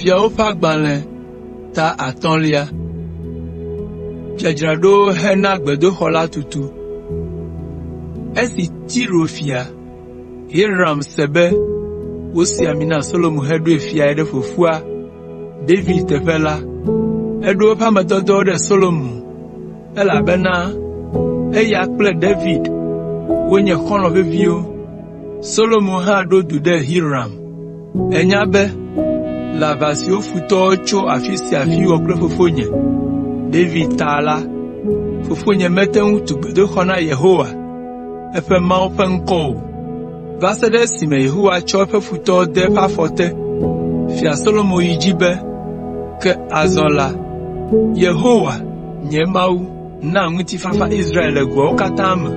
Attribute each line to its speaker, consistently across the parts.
Speaker 1: Fiawo ƒe agbalẽ ta atɔ̃lia. Dzadzraɖo hena gbedoxɔ la tutu. Esi Tiro fia, Hiram se be wosi ami na Solomo heɖoe fiae ɖe fofoa David teƒe la, eɖo eƒe ame dɔdɔwo ɖe Solomo, elabena eya kple David wonye xɔlɔ̃ veviwo. Solomo hã ɖo du ɖe Hiram. Ènya be le aʋa siwo futɔwo tso afi sia afi wɔ kple fofonye, David ta la, fofonye mete ŋu tu gbedoxɔ na Yehowa, eƒe Mawu ƒe ŋkɔ o, va se ɖe esime Yehowa tsɔ eƒe futɔwo de eƒe afɔ te. Fia Solomo yi edzi be, “Ke azɔ la, Yehowa, nye Mawu, na ŋutifafa Israel le goawo katã me.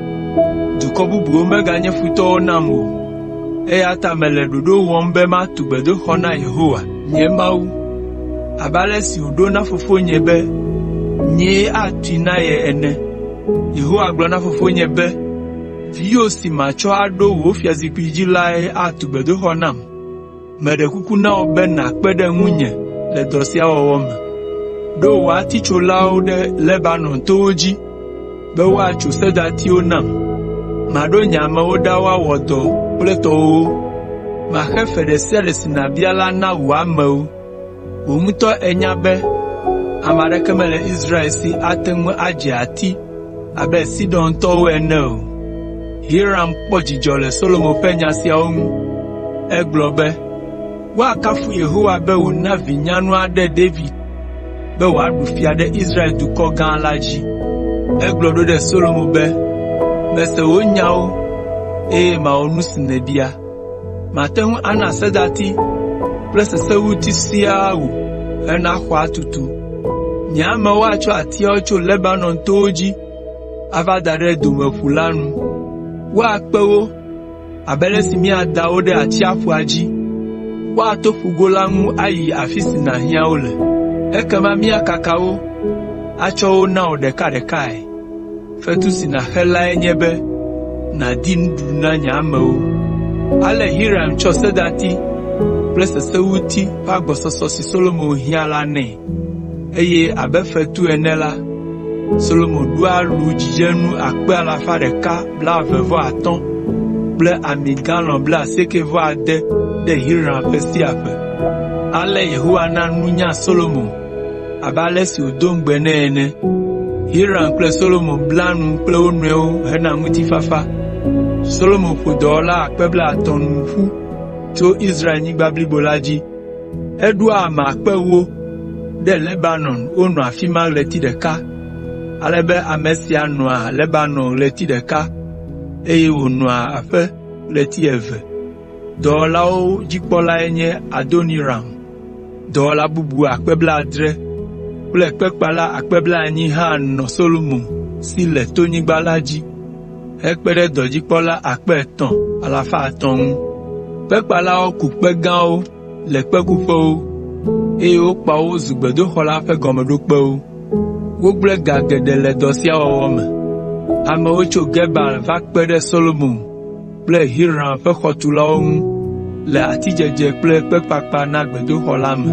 Speaker 1: Dukɔ bubuwo meganye futɔwo nam o, eya ta mele ɖoɖo wɔm be matu gbedoxɔ na Yehowa, nye Mawu, abe ale si wòɖo na fofonye be nyee atui na ye ene. Yehowa gblɔ na fofonye be, ‘Viwò si matsɔ aɖo wò fiazikpui dzi lae atu gbedoxɔ nam.’ Meɖe kuku na wò be nàkpe ɖe ŋunye le dɔ sia wɔwɔ me. Ɖo wò atitsolawo ɖe Lebanon towo dzi be woatso sedatiwo nam. Maɖo nye amewo ɖa woawɔ dɔ kple tɔwòwo. Maxe fe ɖe sia ɖe si nàbia la na wò amewo. Wò ŋutɔ ènya be ame aɖeke mele Israel si ate ŋu adze ati abe Sidontɔwo ene o.” Hiram kpɔ dzidzɔ le Solomo ƒe nya siawo ŋu. Egblɔ be, “Woakafu Yehowa be wòna vi nyanu aɖe David be wòaɖu fia ɖe Israel dukɔ gã la dzi.” Egblɔ ɖo ɖe Solomo be, “Mese wò nyawo eye mawɔ nu si nèbia. Mate ŋu ana sedati kple sesewuti siaa wò hena xɔa tutu. Nye amewo atsɔ atiawo tso Lebanon towo dzi ava da ɖe Domeƒu la nu. Woakpe wo abe ale si míada wo ɖe atsiaƒua dzi. Woato ƒugo la ŋu ayi afi si nàhiã wo le. Ekema míakaka wo, atsɔ wo na wò ɖekaɖekae. Fetu si nàxe lae nye be nàdi nuɖuɖu na nye amewo.” Ale Hiram tsɔ sedati kple sesewuti ƒe agbɔsɔsɔ si Solomo hiã la nɛ, eye abe fetu ene la, Solomo ɖoa lu dzidzenu akpe alafa ɖeka blaeve-vɔ-atɔ̃ kple ami galɔn blaasiekɛ-vɔ-ade ɖe Hiram ƒe sia ƒe. Ale Yehowa na nunya Solomo abe ale si wòdo ŋugbe nɛ ene. Hiram kple Solomo bla nu kple wo nɔewo hena ŋutifafa. Solomo ƒo dɔwɔla akpe blaetɔ̃ nu ƒu tso Israelnyigba blibo la dzi. Eɖoa ame akpe ewo ɖe Lebanon wonɔa afi ma ɣleti ɖeka, ale be ame sia nɔa Lebanon ɣleti ɖeka, eye wònɔa aƒe ɣleti eve. Dɔwɔlawo dzikpɔlae nye Adoniram. Dɔwɔla bubu akpe blaadre kple kpekpala akpe blaenyi hã nɔ Solomo si le tonyigba la dzi hekpe ɖe dɔdzikpɔla akpe etɔ̃ alafa etɔ̃ ŋu. Kpekpalawo ku kpe gãwo le kpekuƒewo, eye wokpa wo wozu gbedoxɔ la ƒe gɔmeɖokpewo. Wogblẽ ga geɖe le dɔ sia wɔwɔ me. Amewo tso Gebal va kpe ɖe Solomo kple Hiram ƒe xɔtulawo ŋu le atidzedze kple kpekpakpa na gbedoxɔ la me.